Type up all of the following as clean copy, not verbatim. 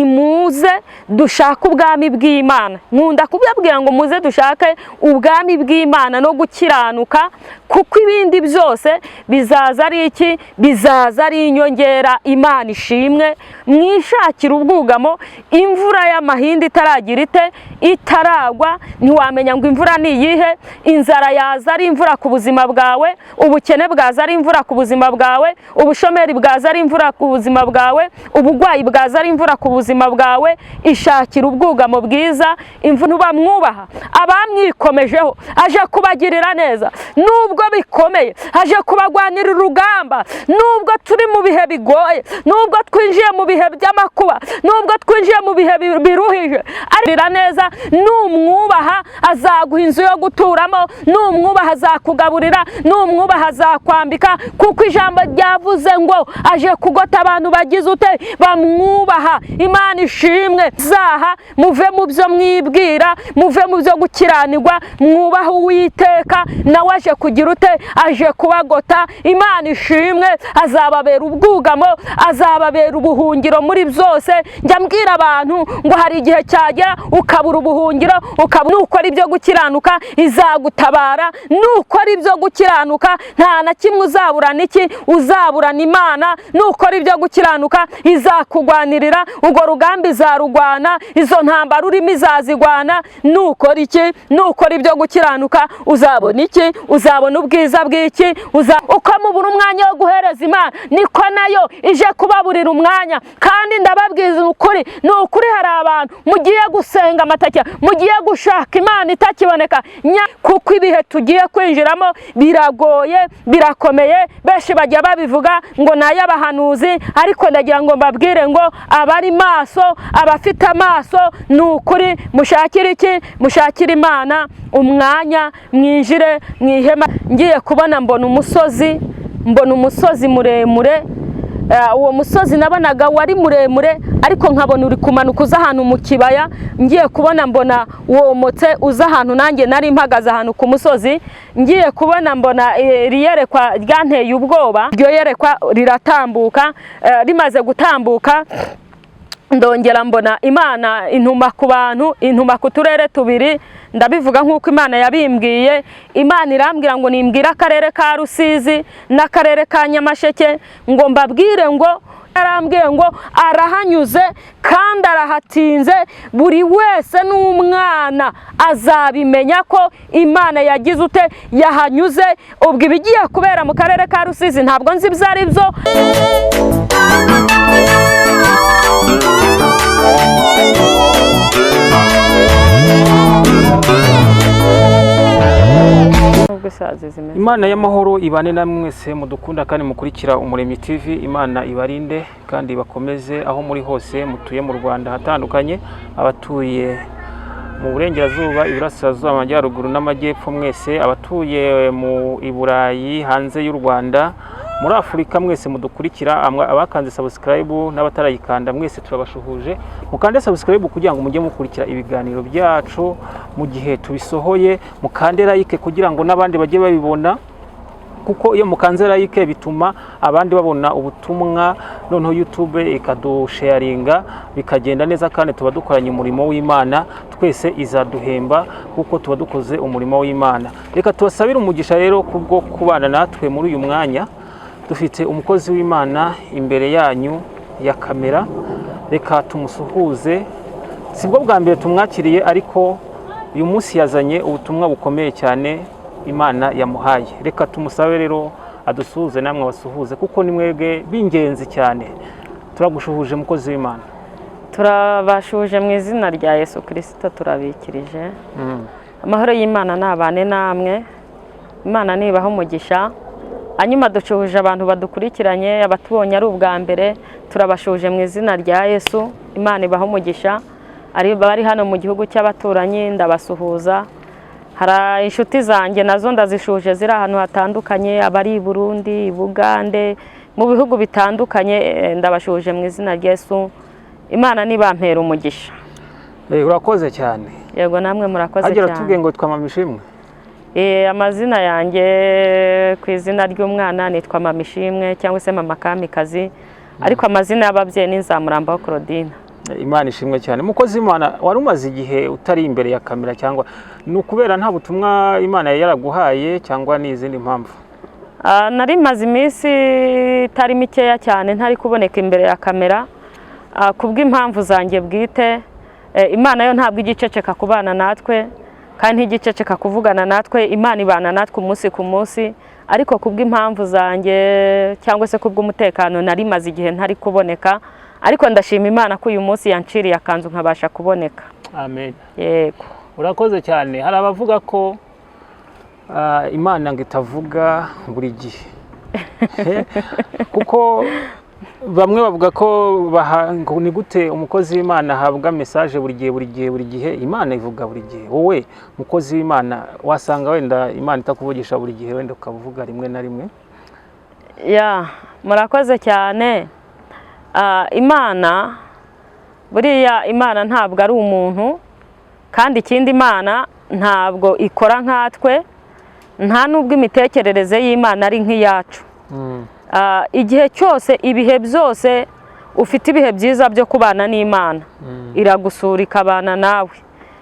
Nimuze dushake ubwami bw'Imana. Nkunda kubabwira ngo muze dushake ubwami bw'Imana no gukiranuka, kuko ibindi byose bizaza ari iki? Bizaza ari inyongera. Imana ishimwe. Mwishakire ubwugamo imvura y'amahindu itaragira ite? Itaragwa. Ntiwamenya ngo imvura ni iyihe. Inzara yaza ari imvura ku buzima bwawe, ubukene bwaza ari imvura ku buzima bwawe, ubushomeri bwaza ari imvura ku buzima bwawe, uburwayi bwaza ari imvura ku buzima bwawe. Ishakira ubwugamo bwiza. Imvura bamwubaha, abamwikomejeho aje kubagirira neza nubwo bikomeye, aje kubagwanira urugamba nubwo turi mu bihe bigoye, nubwo twinjiye mu bihe by'amakuba, nubwo twinjiye mu bihe biruhije. Arira neza. Numwubaha azaguha inzu yo guturamo, numwubaha azakugaburira, numwubaha azakwambika, kuko ijambo ryavuze ngo aje kugota abantu bagize ute? Bamwubaha. Imana ishimwe. Zaha muve mu byo mwibwira, muve mu byo gukiranirwa, mwubahe Uwiteka, nawe aje kugira ute? Aje kubagota. Imana ishimwe. Azababera ubwugamo, azababera ubuhungiro muri byose. Njya mbwira abantu ngo hari igihe cyagera ukabura ubuhungiro, ukabura. Nukora ibyo gukiranuka izagutabara. Nukora ibyo gukiranuka nta na kimwe uzaburana. Iki uzaburana? Imana. Nukora ibyo gukiranuka izakugwanirira urwo rugamba, izarugwana. Izo ntambara urimo izazigwana. Nukora iki? Nukora ibyo gukiranuka uzabona iki? Uzabona ubwiza bw'iki? Uko mubura umwanya wo guhereza Imana, niko nayo ije kubaburira umwanya. Kandi ndababwiza ukuri, ni ukuri, hari abantu mugiye gusenga amateke, mugiye gushaka Imana itakiboneka, kuko ibihe tugiye kwinjiramo biragoye, birakomeye. Benshi bajya babivuga ngo ni ay'abahanuzi, ariko ndagira ngo mbabwire ngo abari maso, abafite amaso, ni ukuri mushakire iki? Mushakire Imana umwanya, mwinjire mu ihema. Ngiye kubona mbona umusozi, mbona umusozi muremure. Uwo musozi nabonaga wari muremure, ariko nkabona uri kumanuka uza ahantu mu kibaya. Ngiye kubona mbona womotse uza ahantu nanjye nari mpagaze ahantu ku musozi. Ngiye kubona mbona iri yerekwa ryanteye ubwoba. Iryo yerekwa riratambuka. Rimaze gutambuka ndongera mbona Imana intuma ku bantu, intuma ku turere tubiri. Ndabivuga nk'uko Imana yabimbwiye. Imana irambwira ngo nimbwire akarere ka Rusizi n'akarere ka Nyamasheke, ngo mbabwire ngo yarambwiye ngo arahanyuze kandi arahatinze. Buri wese n'umwana azabimenya ko Imana yagize ute? Yahanyuze. Ubwo ibigiye kubera mu karere ka Rusizi ntabwo nzi ibyo ari byo. Nubwo isazi zimeze. Imana y'amahoro ibane namwe mwese mudukunda kandi mukurikira Umuremyi TV. Imana ibarinde kandi bakomeze aho muri hose mutuye mu Rwanda hatandukanye, abatuye mu burengerazuba, iburasirazuba, amajyaruguru n'amajyepfo mwese, abatuye mu i Burayi, hanze y'u Rwanda, muri Afurika, mwese mudukurikira, abakanze subscribe n'abatarayikanda, mwese turabashuhuje. Mukande subscribe kugira ngo mujye mukurikira ibiganiro byacu mu gihe tubisohoye, mukande like kugira ngo n'abandi bajye babibona, kuko iyo mukanze like bituma abandi babona ubutumwa, noneho YouTube ikadusharinga bikagenda neza, kandi tuba dukoranye umurimo w'Imana. Twese izaduhemba kuko tuba dukoze umurimo w'Imana. Reka tubasabire umugisha rero kubwo kubana natwe muri uyu mwanya. Dufite umukozi w'Imana imbere yanyu ya kamera, reka tumusuhuze. Sibwo bwa mbere tumwakiriye, ariko uyu munsi yazanye ubutumwa bukomeye cyane Imana yamuhaye. Reka tumusabe rero adusuhuze, namwe abasuhuze, kuko ni mwebwe b'ingenzi cyane. Turagushuhuje, mukozi w'Imana. Turabashuhuje mu izina rya Yesu Kirisito, turabikirije. Amahoro y'Imana nabane namwe. Imana nibaha umugisha. Hanyuma ducuhuje abantu badukurikiranye, abatubonye ari ubwa mbere, turabashuhuje mu izina rya Yesu. Imana ibaha umugisha. Ari bari hano mu gihugu cy'abaturanyi, ndabasuhuza. Hari inshuti zanjye nazo ndazishuhuje ziri ahantu hatandukanye, abari i Burundi, i Bugande, mu bihugu bitandukanye, ndabashuhuje mu izina rya Yesu. Imana nibampera umugisha. Urakoze cyane. Yego, namwe murakoze Agira cyane. tubwiye ngo twamama ishimwe. Amazina yanjye ku izina ry'umwana nitwa Mama Ishimwe cyangwa se Mama Kamikazi, ariko amazina y'ababyeyi ni Nzamurambaho Claudine. Imana ishimwe cyane. Mukozi w'Imana, wari umaze igihe utari imbere ya kamera, cyangwa ni ukubera nta butumwa Imana yari yaraguhaye, cyangwa ni izindi mpamvu? Nari maze iminsi itari mikeya cyane ntari kuboneka imbere ya kamera kubw'impamvu zanjye bwite. Imana yo ntabwo ijya iceceka kubana natwe, kandi ntijya iceceka kuvugana natwe. Imana ibana natwe umunsi ku munsi, ariko kubw'impamvu zanjye cyangwa se kubw'umutekano nari maze igihe ntari kuboneka, ariko ndashima Imana ko uyu munsi yanciriye akanzu nkabasha kuboneka. Amen. Yego. Urakoze cyane. Hari abavuga ko Imana ngo itavuga buri gihe, kuko bamwe bavuga ko ngo ni gute umukozi w'Imana ahabwa message buri gihe, buri gihe, buri gihe? Imana ivuga buri gihe. Wowe mukozi w'Imana, wasanga wenda Imana itakuvugisha buri gihe, wenda ukavuga rimwe na rimwe. Ya, murakoze cyane. Imana buriya, Imana ntabwo ari umuntu, kandi ikindi Imana ntabwo ikora nkatwe, nta n'ubwo imitekerereze y'Imana ari nk'iyacu. Igihe cyose, ibihe byose, ufite ibihe byiza byo kubana n'Imana, iragusura ikabana nawe.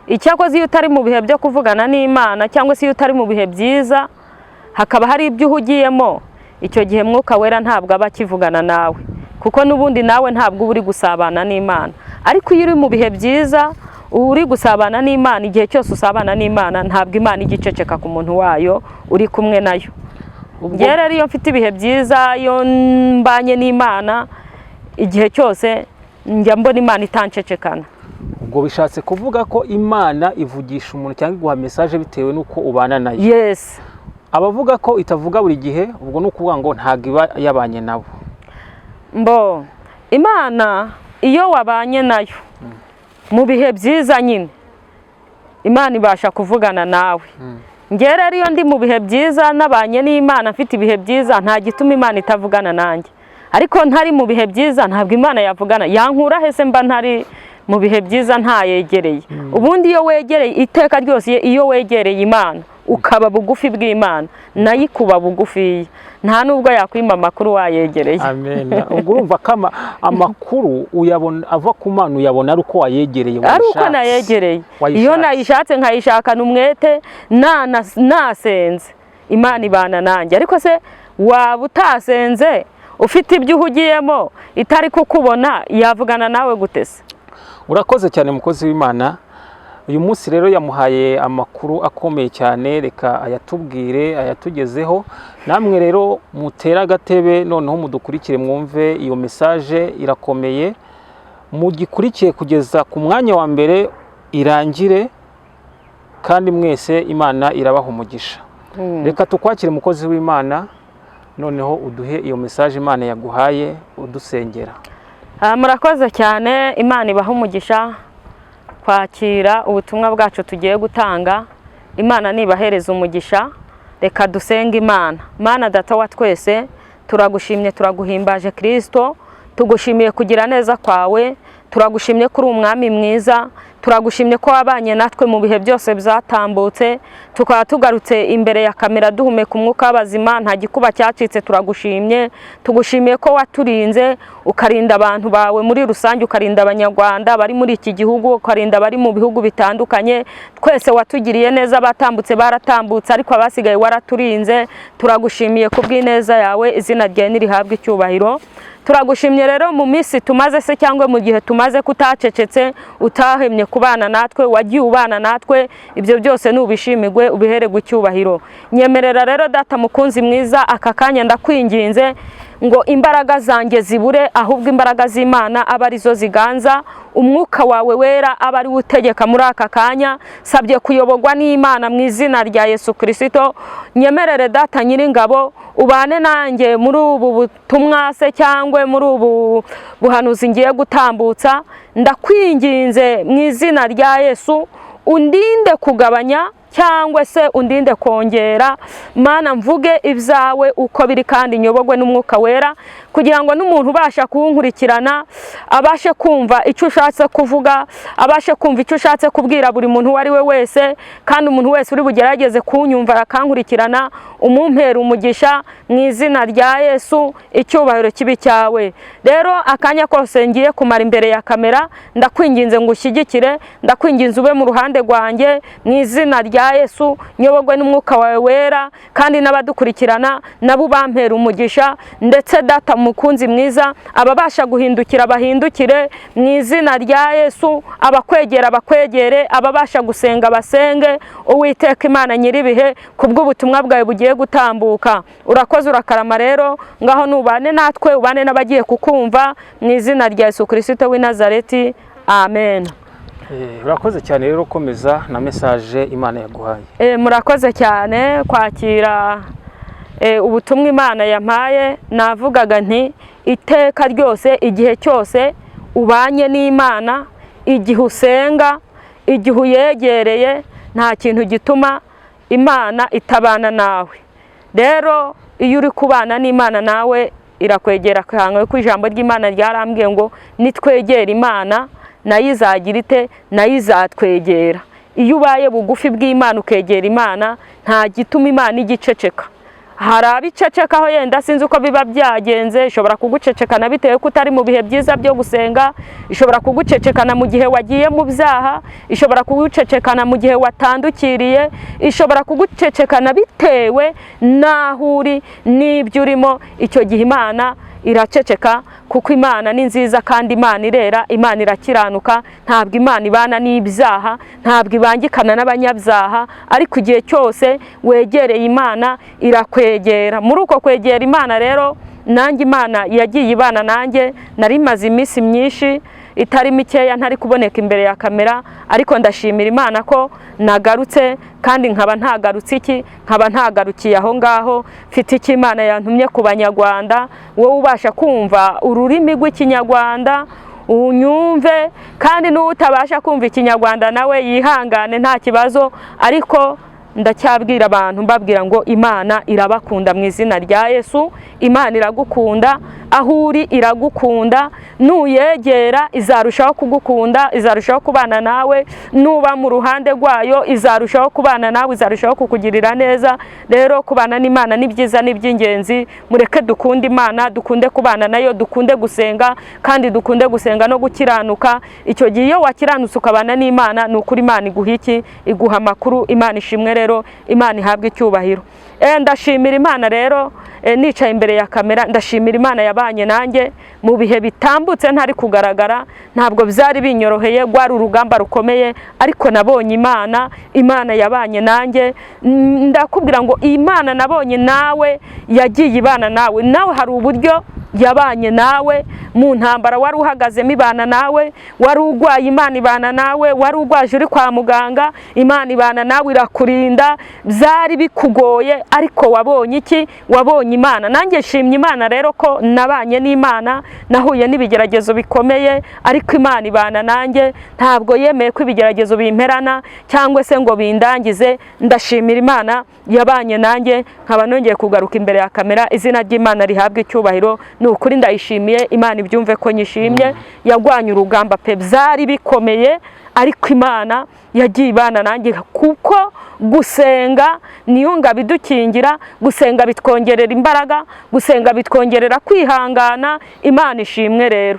Icyakoze iyo utari mu bihe byo kuvugana n'Imana, cyangwa se iyo utari mu bihe byiza, hakaba hari ibyo uhugiyemo, icyo gihe Mwuka Wera ntabwo aba akivugana nawe, kuko n'ubundi nawe ntabwo uba uri gusabana n'Imana. Ariko iyo uri mu bihe byiza, uba uri gusabana n'Imana. Igihe cyose usabana n'Imana, ntabwo Imana ijya iceceka ku muntu wayo uri kumwe nayo. Njyewe rero iyo mfite ibihe byiza, iyo mbanye n'Imana, igihe cyose njya mbona Imana itancecekana. Ubwo bishatse kuvuga ko Imana ivugisha umuntu cyangwa iguha message bitewe n'uko ubana nayo? Yes. Abavuga ko itavuga buri gihe, ubwo ni ukuvuga ngo ntabwo iba yabanye nabo. Mbo Imana iyo wabanye nayo mu bihe byiza nyine, Imana ibasha kuvugana nawe. Njyewe rero iyo ndi mu bihe byiza, nabanye n'Imana, mfite ibihe byiza, nta gituma Imana itavugana nanjye. Ariko ntari mu bihe byiza, ntabwo Imana yavugana. Yankura hese mba ntari mu bihe byiza, ntayegereye? Ubundi iyo wegereye, iteka ryose iyo wegereye Imana, ukaba bugufi bw'Imana, nayo ikuba bugufiya, nta nubwo yakwima amakuru wayegereye. Amen. Ubwo urumva ko amakuru uyabona ava ku Mana, uyabona ari uko wayegereye, ari uko wayishatse. Nayegereye. Wayishatse. Iyo nayishatse, nkayishakana umwete, nasenze, Imana ibana nanjye. Ariko se waba utasenze, ufite ibyo uhugiyemo, itari kukubona, yavugana nawe gute se? Urakoze cyane, mukozi w'Imana. Uyu munsi rero yamuhaye amakuru akomeye cyane, reka ayatubwire, ayatugezeho. Namwe rero mutere agatebe, noneho mudukurikire, mwumve iyo message irakomeye, mugikurikiye kugeza ku mwanya wa mbere irangire, kandi mwese Imana irabaha umugisha. Reka tukwakire, mukozi w'Imana, noneho uduhe iyo message Imana yaguhaye, udusengera. Murakoze cyane. Imana ibaha umugisha kwakira ubutumwa bwacu tugiye gutanga. Imana nibahereza umugisha. Reka dusenge Imana. Mana Data wa twese, turagushimye, turaguhimbaje. Kirisito, tugushimiye kugira neza kwawe, turagushimye ko uri umwami mwiza, turagushimye ko wabanye natwe mu bihe byose byatambutse, tukaba tugarutse imbere ya kamera duhumeka umwuka w'abazima, nta gikuba cyacitse. Turagushimye, tugushimiye ko waturinze, ukarinda abantu bawe muri rusange, ukarinda Abanyarwanda bari muri iki gihugu, ukarinda abari mu bihugu bitandukanye. Twese watugiriye neza. Abatambutse baratambutse, ariko abasigaye waraturinze. Turagushimiye ku bw'ineza yawe, izina ryawe nirihabwe icyubahiro. Turagushimye rero mu minsi tumaze se, cyangwa mu gihe tumaze, kutacecetse, utahemye kubana natwe, wagiye ubana natwe. Ibyo byose nubishimirwe, ubihererwe icyubahiro. Nyemerera rero, Data mukunzi mwiza, aka kanya ndakwinginze ngo imbaraga zanjye zibure, ahubwo imbaraga z'Imana abe arizo ziganza, Umwuka wawe Wera abe ari we utegeka muri aka kanya. Sabye kuyoborwa n'Imana mu izina rya Yesu Kirisito. Nyemerere, Data Nyiringabo, ubane nanjye muri ubu butumwa se, cyangwa muri ubu buhanuzi ngiye gutambutsa. Ndakwinginze mu izina rya Yesu, undinde kugabanya cyangwa cyangwa se undinde kongera. Mana, mvuge ibyawe uko biri kandi nyobogwe n'Umwuka Wera, kugira ngo n'umuntu ubasha kuwunkurikirana abashe kumva icyo ushatse kuvuga, abashe kumva icyo ushatse kubwira buri muntu uwo ari we wese. Kandi umuntu wese uri bugerageze kunyumva akankurikirana, umumpera umugisha mu izina rya Yesu, icyubahiro kibi cyawe. Rero akanya kose ngiye kumara imbere ya kamera, ndakwinginze ngo ushyigikire, ndakwinginze ube mu ruhande rwanjye mu izina rya Yesu, nyobogwe n'Umwuka wawe Wera, kandi n'abadukurikirana nabo ubampera umugisha. Ndetse Data mukunzi mwiza, ababasha guhindukira bahindukire mu izina rya Yesu, abakwegera bakwegere, ababasha gusenga basenge. Uwiteka Imana nyir'ibihe, kubw'ubutumwa bwawe bugiye gutambuka, urakoze, urakarama. Rero ngaho nubane natwe, ubane n'abagiye kukumva mu izina rya Yesu Kirisito w'i Nazareti, amen. Urakoze cyane rero, komeza na message Imana yaguhaye. Murakoze cyane kwakira ubutumwa Imana yampaye. Navugaga nti iteka ryose, igihe cyose ubanye n'Imana, igihe usenga, igihe uyegereye, nta kintu gituma Imana itabana nawe. Rero iyo uri kubana n'Imana, nawe irakwegera, cyane ko ijambo ry'Imana ryarambwiye ngo nitwegera Imana, nayo izagira ite? Nayo izatwegera. Iyo ubaye bugufi bw'Imana, ukegera Imana, nta gituma Imana igiceceka. Hari abicecekaho, yenda sinzi uko biba byagenze. Ishobora kugucecekana bitewe ko utari mu bihe byiza byo gusenga, ishobora kugucecekana mu gihe wagiye mu byaha, ishobora kugucecekana mu gihe watandukiriye, ishobora kugucecekana bitewe n'aho uri n'ibyo urimo. Icyo gihe Imana iraceceka, kuko Imana ni nziza kandi Imana irera, Imana irakiranuka. Ntabwo Imana ibana n'ibyaha, ntabwo ibangikana n'abanyabyaha. Ariko igihe cyose wegereye Imana, irakwegera. Muri uko kwegera Imana rero, nanjye Imana yagiye ibana nanjye. Nari maze iminsi myinshi itari mikeya ntari kuboneka imbere ya kamera, ariko ndashimira Imana ko nagarutse, kandi nkaba ntagarutse iki, nkaba ntagarukiye aho ngaho. Mfite icyo Imana yantumye ku Banyarwanda. Wowe ubasha kumva ururimi rw'Ikinyarwanda unyumve, kandi n'uwo utabasha kumva Ikinyarwanda nawe yihangane, nta kibazo. Ariko ndacyabwira abantu, mbabwira ngo Imana irabakunda mu izina rya Yesu. Imana iragukunda, aho uri iragukunda. Nuyegera izarushaho kugukunda, izarushaho kubana nawe. Nuba mu ruhande rwayo, izarushaho kubana nawe, izarushaho kukugirira neza. Rero kubana n'Imana ni byiza, ni iby'ingenzi. Mureke dukunde Imana, dukunde kubana nayo, dukunde gusenga, kandi dukunde gusenga no gukiranuka. Icyo gihe iyo wakiranutse ukabana n'Imana, ni ukuri Imana iguha iki? Iguha amakuru. Imana ishimwe rero, Imana ihabwe icyubahiro. Ndashimira Imana rero, nicaye imbere ya kamera, ndashimira Imana yabanye nanjye mu bihe bitambutse ntari kugaragara. Ntabwo byari binyoroheye, rwari urugamba rukomeye, ariko nabonye Imana, Imana yabanye nanjye. Ndakubwira ngo Imana nabonye nawe yagiye ibana nawe. Nawe hari uburyo yabanye nawe mu ntambara wari uhagazemo, ibana nawe. Wari urwaye, Imana ibana nawe. Wari urwaje uri kwa muganga, Imana ibana nawe, irakurinda. Byari bikugoye, ariko wabonye iki? Wabonye Imana. Nanjye nshimye Imana rero ko nabanye n'Imana. Nahuye n'ibigeragezo bikomeye, ariko Imana ibana nanjye. Ntabwo yemeye ko ibigeragezo bimperana cyangwa se ngo bindangize. Ndashimira Imana yabanye nanjye, nkaba nongeye kugaruka imbere ya kamera. Izina ry'Imana rihabwa icyubahiro. Ni ukuri ndayishimiye, Imana ibyumve ko nyishimye. Yagwanye urugamba pe, byari bikomeye, ariko Imana yagiye ibana nanjye, kuko gusenga niyo ngabo idukingira. Gusenga bitwongerera imbaraga, gusenga bitwongerera kwihangana. Imana ishimwe rero.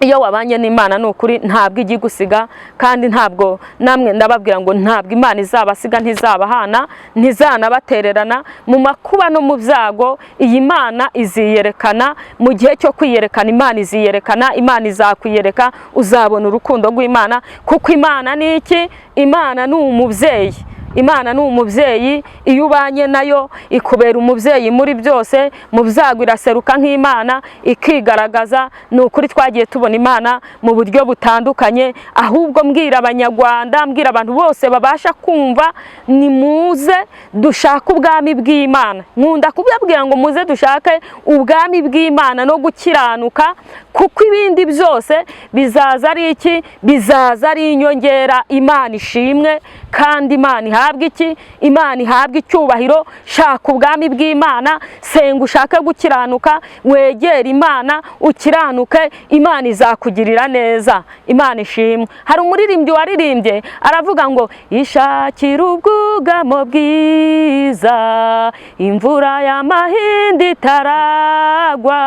Iyo wabanye n'Imana, ni ukuri ntabwo ijya igusiga, kandi ntabwo namwe ndababwira ngo ntabwo Imana izabasiga, ntizabahana, ntizanabatererana. Mu makuba no mu byago, iyi Mana iziyerekana. Mu gihe cyo kwiyerekana, Imana iziyerekana, Imana izakwiyereka, uzabona urukundo rw'Imana. Kuko Imana ni iki? Imana ni umubyeyi. Imana ni umubyeyi. Iyo ubanye nayo, ikubera umubyeyi muri byose. Mu byago iraseruka nk'Imana, ikigaragaza. Ni ukuri twagiye tubona Imana mu buryo butandukanye. Ahubwo mbwira Abanyarwanda, mbwira abantu bose babasha kumva, nimuze dushake ubwami bw'Imana. Nkunda kubabwira ngo muze dushake ubwami bw'Imana no gukiranuka, kuko ibindi byose bizaza ari iki? Bizaza ari inyongera. Imana ishimwe kandi Imana ihabwe. ihabwe iki? Imana ihabwe icyubahiro. Shaka ubwami bw'Imana, senga ushake gukiranuka, wegere Imana ukiranuke, Imana izakugirira neza. Imana ishimwe. Hari umuririmbyi waririmbye aravuga ngo ishakira ubwugamo bwiza, imvura y'amahindi itaragwa.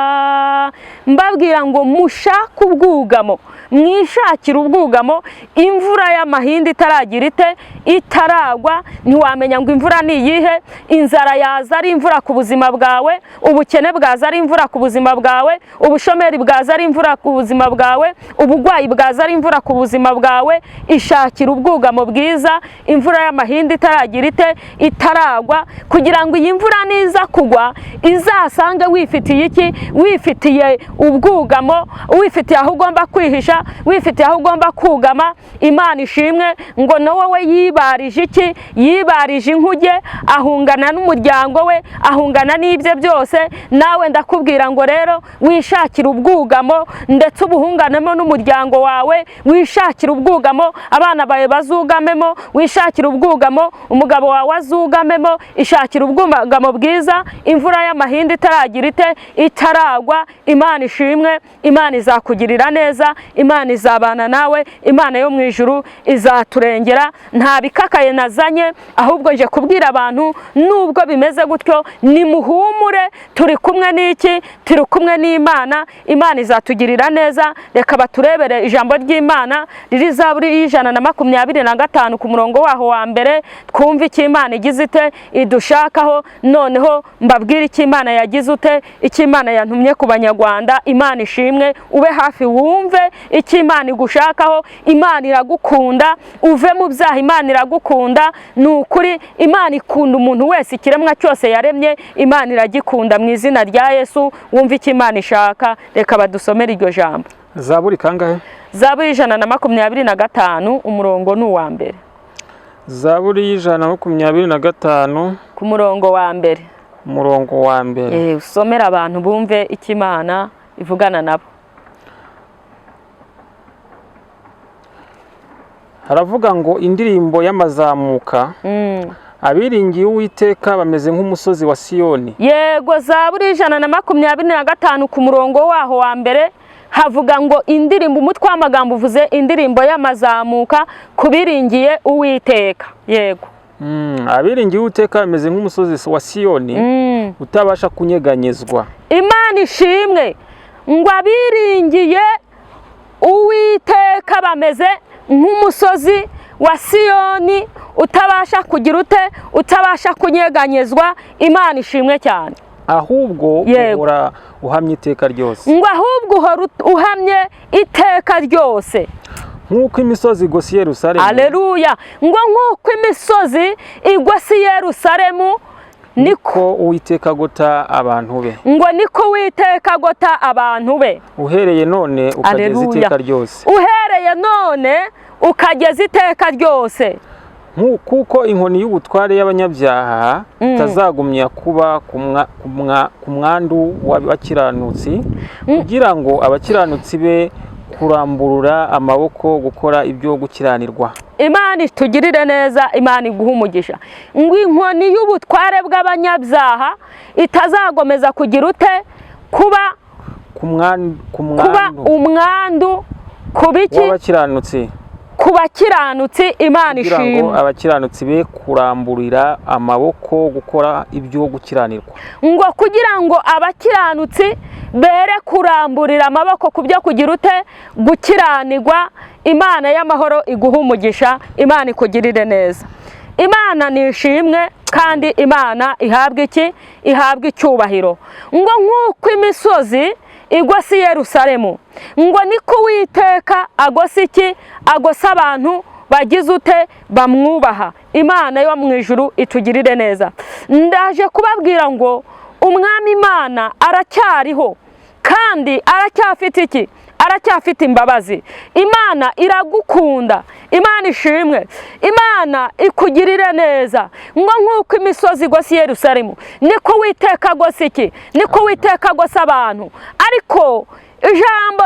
Mbabwira ngo mushake ubwugamo, mwishakire ubwugamo, imvura y'amahindi itaragira ite? Itaragwa. Ntiwamenya ngo imvura ni iyihe. Inzara yaza ari imvura ku buzima bwawe, ubukene bwaza ari imvura ku buzima bwawe, ubushomeri bwaza ari imvura ku buzima bwawe, uburwayi bwaza ari imvura ku buzima bwawe. Ishakira ubwugamo bwiza, imvura y'amahindi itaragira ite? Itaragwa, kugira ngo iyi mvura niza kugwa izasange wifitiye iki? Wifitiye ubwugamo, wifitiye aho ugomba kwihisha, wifitiye aho ugomba kugama. Imana ishimwe. Ngo na wowe yibarije iki? Yibarije inkuge, ahungana n'umuryango we, ahungana n'ibye byose. Nawe ndakubwira ngo rero wishakire ubwugamo, ndetse ubuhunganemo n'umuryango wawe. Wishakire ubwugamo, abana bawe bazugamemo. Wishakire ubwugamo, umugabo wawe azugamemo. Ishakire ubwugamo bwiza, imvura y'amahindi itaragira ite? Itaragwa. Imana ishimwe. Imana izakugirira neza, Imana izabana nawe, Imana yo mu ijuru izaturengera. Nta bikakaye nazanye, ahubwo nje kubwira abantu, nubwo bimeze gutyo, nimuhumure, turi kumwe n'iki? Turi kumwe n'Imana. Imana izatugirira neza. Reka baturebere ijambo ry'Imana riri Zaburi y'125 ku murongo waho wa mbere, twumve icyo Imana igize ite? Idushakaho. Noneho mbabwire icyo Imana yagize ute? Icyo Imana yantumye ku Banyarwanda. Imana ishimwe. Ube hafi wumve icyo Imana igushakaho. Imana iragukunda, uve mu byaha. Imana iragukunda, ni ukuri. Imana ikunda umuntu wese, ikiremwa cyose yaremye Imana iragikunda. Mu izina rya Yesu, wumve icyo Imana ishaka. Reka badusomere iryo jambo. Zaburi kangahe? Zaburi 125, umurongo ni uwa mbere. Zaburi y'125, ku murongo wa mbere. Umurongo wa mbere. Usomere abantu bumve icyo Imana ivugana nabo. Haravuga ngo indirimbo y'amazamuka. Abiringiye Uwiteka bameze nk'umusozi wa Siyoni. Yego, Zaburi 125 ku murongo waho wa mbere havuga ngo indirimbo, umutwe w'amagambo uvuze indirimbo y'amazamuka ku biringiye Uwiteka. Yego. Abiringiye Uwiteka bameze nk'umusozi wa Siyoni utabasha kunyeganyezwa. Imana ishimwe. Ngo abiringiye Uwiteka bameze nk'umusozi wa Siyoni utabasha kugira ute? Utabasha kunyeganyezwa. Imana ishimwe cyane. Ahubwo uhora uhamye iteka ryose. Ngo ahubwo uhora uhamye iteka ryose. Nk'uko imisozi igose Yerusalemu. Aleluya. Ngo nk'uko imisozi igose Yerusalemu, niko Uwiteka agota abantu be. Ngo niko Uwiteka agota abantu be. Uhereye none ukageza iteka ryose. Uhereye none ukageza iteka ryose. Kuko inkoni y'ubutware y'abanyabyaha itazagumya kuba ku mwandu w'abakiranutsi, kugira ngo abakiranutsi be kuramburura amaboko gukora ibyo gukiranirwa. Imana itugirire neza, Imana iguhe umugisha. Ngo inkoni y'ubutware bw'abanyabyaha itazagomeza kugira ute? Kuba kuba umwandu kubiki w'abakiranutsi. Ku bakiranutsi. Imana ishimwe. Kugira ngo abakiranutsi be kuramburira amaboko gukora ibyo gukiranirwa. Ngo kugira ngo abakiranutsi bere kuramburira amaboko ku byo kugira ute? Gukiranirwa. Imana y'amahoro iguhe umugisha, Imana ikugirire neza. Imana ni ishimwe kandi Imana ihabwe iki? Ihabwe icyubahiro. Ngo nk'uko imisozi igose Yerusalemu, ngo niko Uwiteka agose iki? Agose abantu bagize ute? Bamwubaha. Imana yo mu ijuru itugirire neza. Ndaje kubabwira ngo Umwami Imana aracyariho kandi aracyafite iki? Aracyafite imbabazi. Imana iragukunda. Imana ishimwe. Imana ikugirire neza. Ngo nk'uko imisozi igose Yerusalemu, niko Uwiteka agose iki? Niko Uwiteka agose abantu. Ariko Ijambo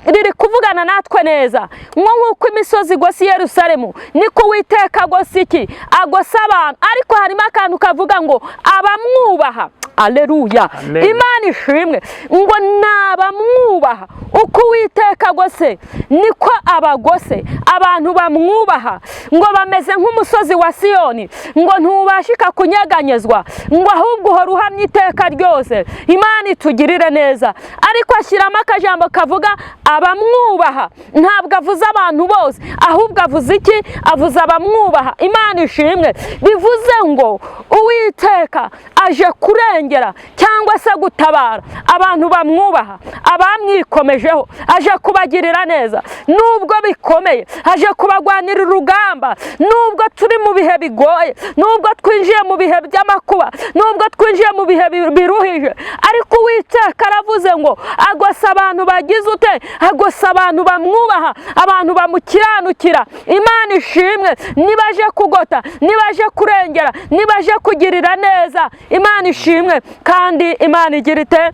riri kuvugana natwe neza ngo nk'uko imisozi igose i Yerusalemu, niko Uwiteka agose iki? Agose abantu. Ariko harimo akantu kavuga ngo abamwubaha. Aleluya. Amen. Imana ishimwe. Ngo nabamwubaha, uko Uwiteka agose niko abagose abantu bamwubaha, ngo bameze nk'umusozi wa Siyoni, ngo ntubashika kunyeganyezwa, ngo ahubwo uhora uhamye iteka ryose. Imana itugirire neza. Ariko ashyiramo akajambo kavuga abamwubaha. Ntabwo avuze abantu bose, ahubwo avuze iki? Avuze abamwubaha. Imana ishimwe. Bivuze ngo Uwiteka aje kurengera cyangwa se gutabara abantu bamwubaha, abamwikomejeho, aje kubagirira neza nubwo bikomeye, aje kubagwanira urugamba nubwo turi mu bihe bigoye, nubwo twinjiye mu bihe by'amakuba, nubwo twinjiye mu bihe biruhije. Ariko Uwiteka aravuze ngo agose abantu bagize ute? Agose abantu bamwubaha, abantu bamukiranukira. Imana ishimwe. Nibaje kugota, nibaje kurengera, nibaje kugirira neza. Imana ishimwe. Kandi Imana igira ite?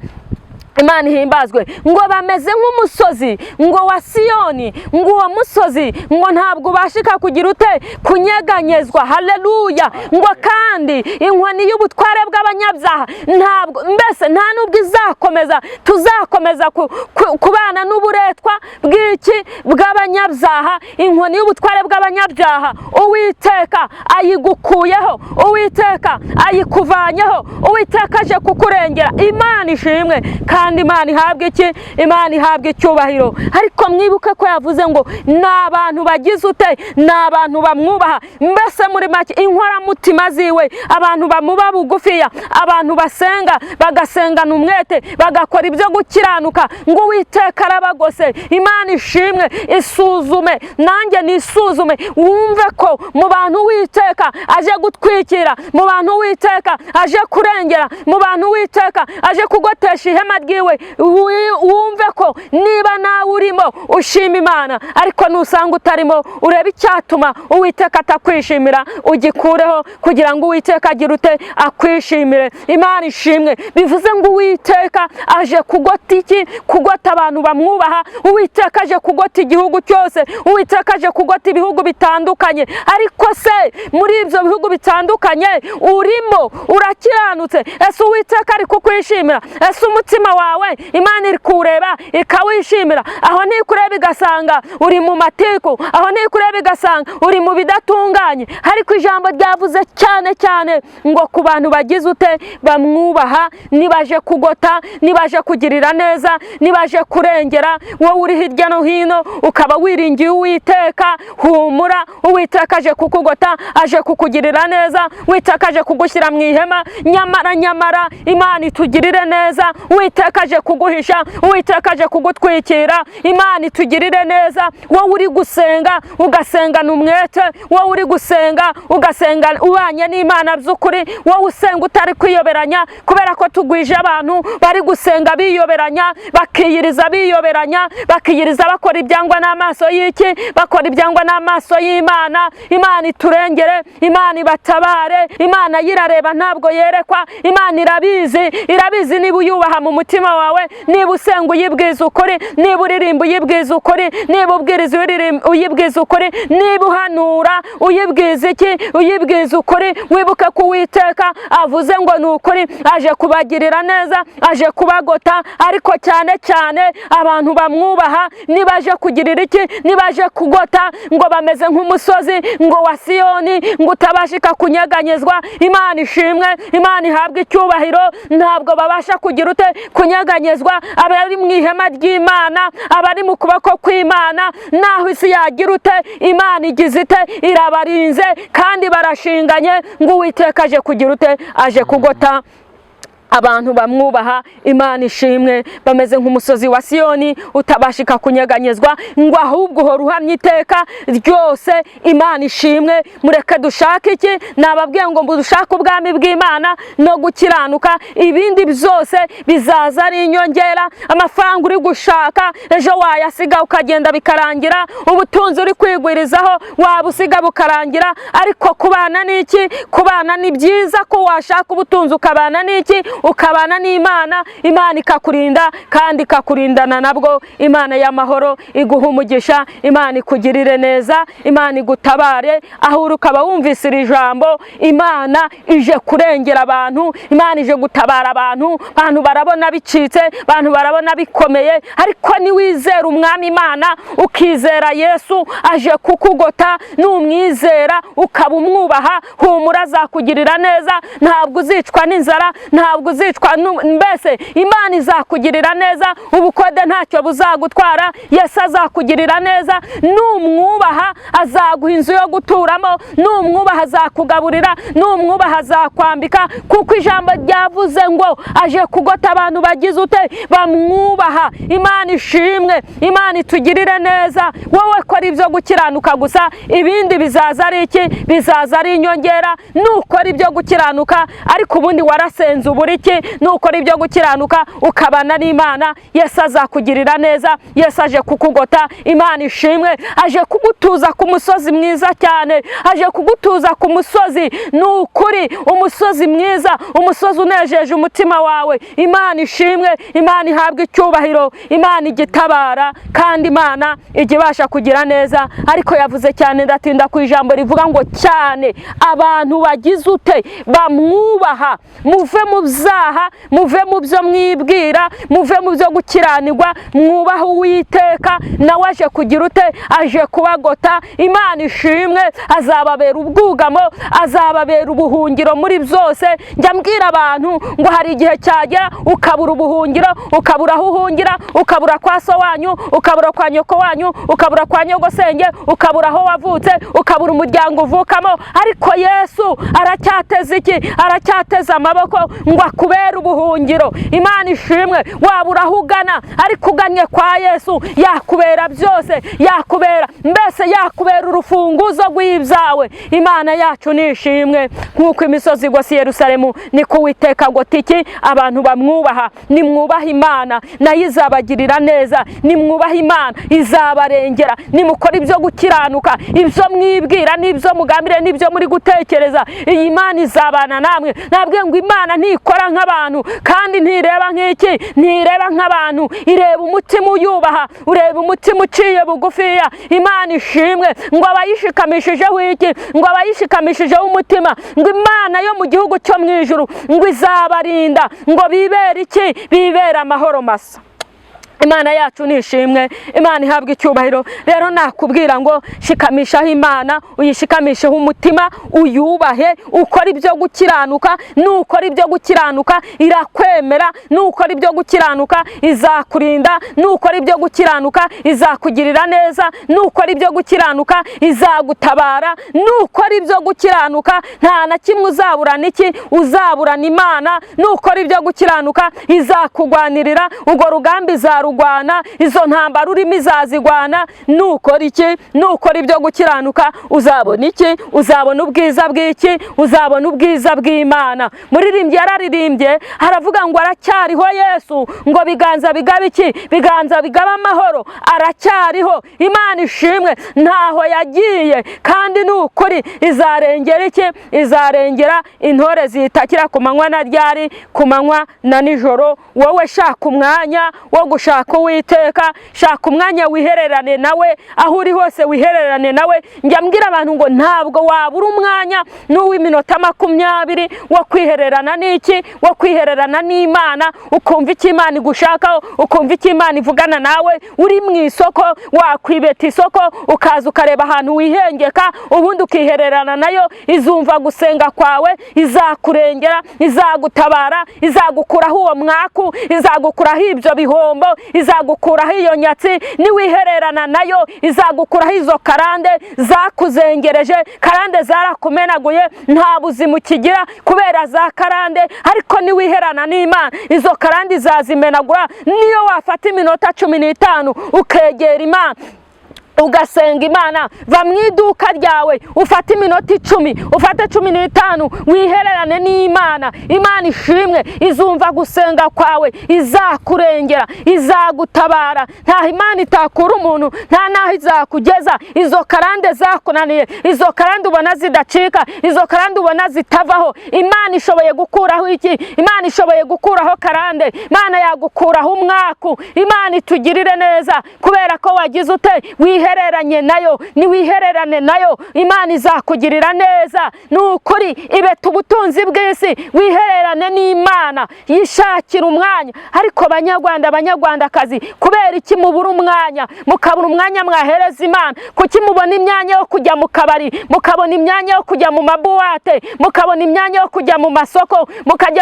Imana ihimbazwe. Ngo bameze nk'umusozi ngo wa Siyoni, ngo uwo musozi ngo ntabwo ubashika kugira ute? Kunyeganyezwa. Haleluya. Ngo kandi inkoni y'ubutware bw'abanyabyaha ntabwo, mbese nta nubwo izakomeza, tuzakomeza kubana n'uburetwa bw'iki? Bw'abanyabyaha. Inkoni y'ubutware bw'abanyabyaha Uwiteka ayigukuyeho, Uwiteka ayikuvanyeho, Uwiteka aje kukurengera. Imana ishimwe. Kandi Imana ihabwe iki? Imana ihabwe icyubahiro. Ariko mwibuke ko yavuze ngo ni abantu bagize ute? Ni abantu bamwubaha. Mbese muri make inkoramutima ziwe, abantu bamuba bugufiya, abantu basenga bagasengana umwete, bagakora ibyo gukiranuka, ngo Uwiteka arabagose. Imana ishimwe. Isuzume, nanjye nisuzume, wumve ko mu bantu Uwiteka aje gutwikira, mu bantu Uwiteka aje kurengera, mu bantu Uwiteka aje kugotesha ihema ryiwe, wumve ko niba nawe urimo ushima Imana. Ariko nusanga utarimo, urebe icyatuma Uwiteka atakwishimira, ugikureho kugira ngo Uwiteka agire ute? Akwishimire. Imana ishimwe. Bivuze ngo Uwiteka aje kugota iki? Kugota abantu bamwubaha. Uwiteka aje kugota igihugu cyose, Uwiteka aje kugota ibihugu bitandukanye. Ariko se muri ibyo bihugu bitandukanye urimo urakiranutse? Ese Uwiteka ari kukwishimira? Ese umutima wawe Imana iri kuwureba ikawishimira? Aho ntikureba igasanga uri mu matiku, aho ntikureba igasanga uri mu bidatunganye. Ariko ijambo ryavuze cyane cyane ngo ku bantu bagize ute? Bamwubaha, nibaje kugota, nibaje kugirira neza, nibaje kurengera. Wowe uri hirya no hino ukaba wiringiye Uwiteka, humura, Uwiteka aje kukugota, aje kukugirira neza, Uwiteka aje kugushyira mu ihema. Nyamara nyamara Imana itugirire neza, Uwiteka aje kuguhisha, Uwiteka aje kugutwikira. Imana itugirire neza. Wowe uri gusenga ugasengana umwete, wowe uri gusenga ugasenga ubanye n'Imana by'ukuri, wowe usenga utari kwiyoberanya, kubera ko tugwije abantu bari gusenga biyoberanya, bakiyiriza biyoberanya, bakiyiriza bakora ibyangwa n'amaso y'iki? Bakora ibyangwa n'amaso y'Imana. Imana iturengere, Imana ibatabare. Imana yirareba ntabwo yerekwa, Imana irabizi, irabizi niba uyubaha mu mutima wawe, niba usenga uyibwiza ukuri, niba uririmba uyibwiza ukuri, niba ubwiriza uyibwiza ukuri, niba uhanura uyibwiza iki? Uyibwiza ukuri. Wibuke ko Uwiteka avuze ngo ni ukuri, aje kubagirira neza, aje kubagota. Ariko cyane cyane abantu bamwubaha, nibaje kugirira iki? Nibaje kugota, ngo bameze nk'umusozi ngo wa Siyoni, ngo utabashika kunyeganyezwa. Imana ishimwe, Imana ihabwe icyubahiro. Ntabwo babasha kugira ute? Kunyeganyezwa. Abari mu ihema ry'Imana, abari mu kuboko kw'Imana, naho isi yagira ute, Imana igize ite? Irabarinze kandi barashinganye. Ngo Uwiteka aje kugira ute? Aje kugota abantu bamwubaha. Imana ishimwe. Bameze nk'umusozi wa Siyoni utabashika kunyeganyezwa, ngo ahubwo uhora uhamye iteka ryose. Imana ishimwe. Mureke dushake iki? Nababwiye ngo dushake ubwami bw'Imana no gukiranuka, ibindi byose bizaza ari inyongera. Amafaranga uri gushaka ejo wayasiga ukagenda bikarangira, ubutunzi uri kwigwirizaho wabusiga bukarangira. Ariko kubana n'iki? Kubana ni byiza ko washaka ubutunzi ukabana n'iki? Ukabana n'Imana, Imana ikakurinda kandi ikakurindana nabwo. Imana y'amahoro iguha umugisha, Imana ikugirire neza, Imana igutabare aho uri. Ukaba wumvise iri jambo, Imana ije kurengera abantu, Imana ije gutabara abantu. Abantu barabona bicitse, abantu barabona bikomeye, ariko niwizera Umwami Imana, ukizera Yesu, aje kukugota. Numwizera ukaba umwubaha, humura, azakugirira neza. Ntabwo uzicwa n'inzara, ntabwo uzicwa, mbese Imana izakugirira neza. Ubukode ntacyo buzagutwara, Yesu azakugirira neza. Numwubaha azaguha inzu yo guturamo, numwubaha azakugaburira, numwubaha azakwambika, kuko ijambo ryavuze ngo aje kugota abantu bagize ute? Bamwubaha. Imana ishimwe, Imana itugirire neza. Wowe kora ibyo gukiranuka gusa, ibindi bizaza ari iki? Bizaza ari inyongera. Nukora ibyo gukiranuka, ariko ubundi warasenze ubura iki? Nukora ibyo gukiranuka ukabana n'Imana, Yesu azakugirira neza. Yesu aje kukugota. Imana ishimwe, aje kugutuza ku musozi mwiza cyane, aje kugutuza ku musozi, ni ukuri, umusozi mwiza, umusozi unejeje umutima wawe. Imana ishimwe, Imana ihabwa icyubahiro, Imana igitabara, kandi Imana ijya ibasha kugira neza. Ariko yavuze cyane, ndatinda ku ijambo rivuga ngo cyane abantu bagize ute? Bamwubaha. Muve mu byaha, muve mu byo mwibwira, muve mu byo gukiranirwa, mwubahe Uwiteka, nawe aje kugira ute? Aje kubagota. Imana ishimwe, azababera ubwugamo, azababera ubuhungiro muri byose. Njya mbwira abantu ngo hari igihe cyagera ukabura ubuhungiro, ukabura aho uhungira, ukabura kwa so wanyu, ukabura kwa nyoko wanyu, ukabura kwa nyogosenge, ukabura aho wavutse, ukabura umuryango uvukamo, ariko Yesu aracyateze iki? Aracyateze amaboko ngo akubere ubuhungiro. Imana ishimwe, wabura aho ugana, ariko ugannye kwa Yesu yakubera byose, yakubera mbese yakubera urufunguzo rw'ibyawe. Imana yacu ni ishimwe. Nk'uko imisozi igose Yerusalemu, niko Uwiteka agota iki? Abantu bamwubaha. Nimwubaha Imana, nayo izabagirira neza. Nimwubaha Imana, izabarengera. Nimukora ibyo gukiranuka, ibyo mwibwira n'ibyo mugambiriye n'ibyo muri gutekereza, iyi Imana izabana namwe. Nabwiye ngo Imana ntikora nk'abantu, kandi ntireba nk'iki? Ntireba nk'abantu. Ireba umutima uyubaha, ureba umutima uciye bugufiya. Imana ishimwe, ngo abayishikamishijeho iki? Ngo abayishikamishijeho umutima, ngo Imana yo mu gihugu cyo mu ijuru ngo izabarinda, ngo bibere iki? Bibere amahoro masa. Imana yacu ni ishimwe, Imana ihabwa icyubahiro. Rero nakubwira ngo shikamishaho Imana, uyishikamisheho umutima, uyubahe, ukora ibyo gukiranuka. Nukora ibyo gukiranuka irakwemera, nukora ibyo gukiranuka izakurinda, nukora ibyo gukiranuka izakugirira neza, nukora ibyo gukiranuka izagutabara, nukora ibyo gukiranuka nta na kimwe uzaburana iki? Uzaburana Imana. Nukora ibyo gukiranuka izakugwanirira urwo rugamba, izarugwana, izo ntambara urimo izazigwana. Nukora iki? Nukora ibyo gukiranuka uzabona iki? Uzabona ubwiza bw'iki? Uzabona ubwiza bw'Imana. Muririmbyi yararirimbye aravuga ngo aracyariho Yesu, ngo biganza bigaba iki? Biganza bigaba amahoro, aracyariho. Imana ishimwe, ntaho yagiye, kandi ni ukuri izarengera iki? Izarengera intore zitakira ku manywa na ryari? Ku manywa na nijoro. Wowe shaka umwanya wo gushaka Uwiteka, shaka umwanya wihererane nawe, aho uri hose wihererane nawe. Njya mbwira abantu ngo ntabwo wabura umwanya n'uw'iminota 20 wo kwihererana n'iki? Wo kwihererana n'Imana, ukumva icyo Imana igushakaho, ukumva icyo Imana ivugana nawe. Uri mu isoko, wakwibeta isoko ukaza ukareba ahantu wihengeka, ubundi ukihererana nayo. Izumva gusenga kwawe, izakurengera, izagutabara, izagukuraho uwo mwaku, izagukuraho ibyo bihombo, izagukuraho iyo nyatsi. Niwihererana nayo izagukuraho izo karande zakuzengereje. Karande zarakumenaguye, nta buzima ukigira kubera za karande, ariko niwiherana n'Imana izo karande izazimenagura. Niyo wafata iminota 15 ukegera Imana. Ugasenga Imana. Va mu iduka ryawe, ufate iminota 10, ufate 15, wihererane n'Imana. Imana ishimwe, izumva gusenga kwawe, izakurengera, izagutabara. Ntaho Imana itakura umuntu, nta n'aho izakugeza. Izo karande zakunaniye, izo karande ubona zidacika, izo karande ubona zitavaho, Imana ishoboye gukuraho iki? Imana ishoboye gukuraho karande, Imana yagukuraho umwaku. Imana itugirire neza kubera ko wagize ute? Wihereranye nayo. Niwihererane nayo, Imana izakugirira neza. Ni ukuri, ibeta ubutunzi bw'isi, wihererane n'Imana, yishakira umwanya. Ariko Banyarwanda, Banyarwandakazi, kubera iki mubura umwanya, mukabura umwanya mwahereza Imana? Kuki mubona imyanya yo kujya mu kabari, mukabona imyanya yo kujya mu mabuwate, mukabona imyanya yo kujya mu masoko,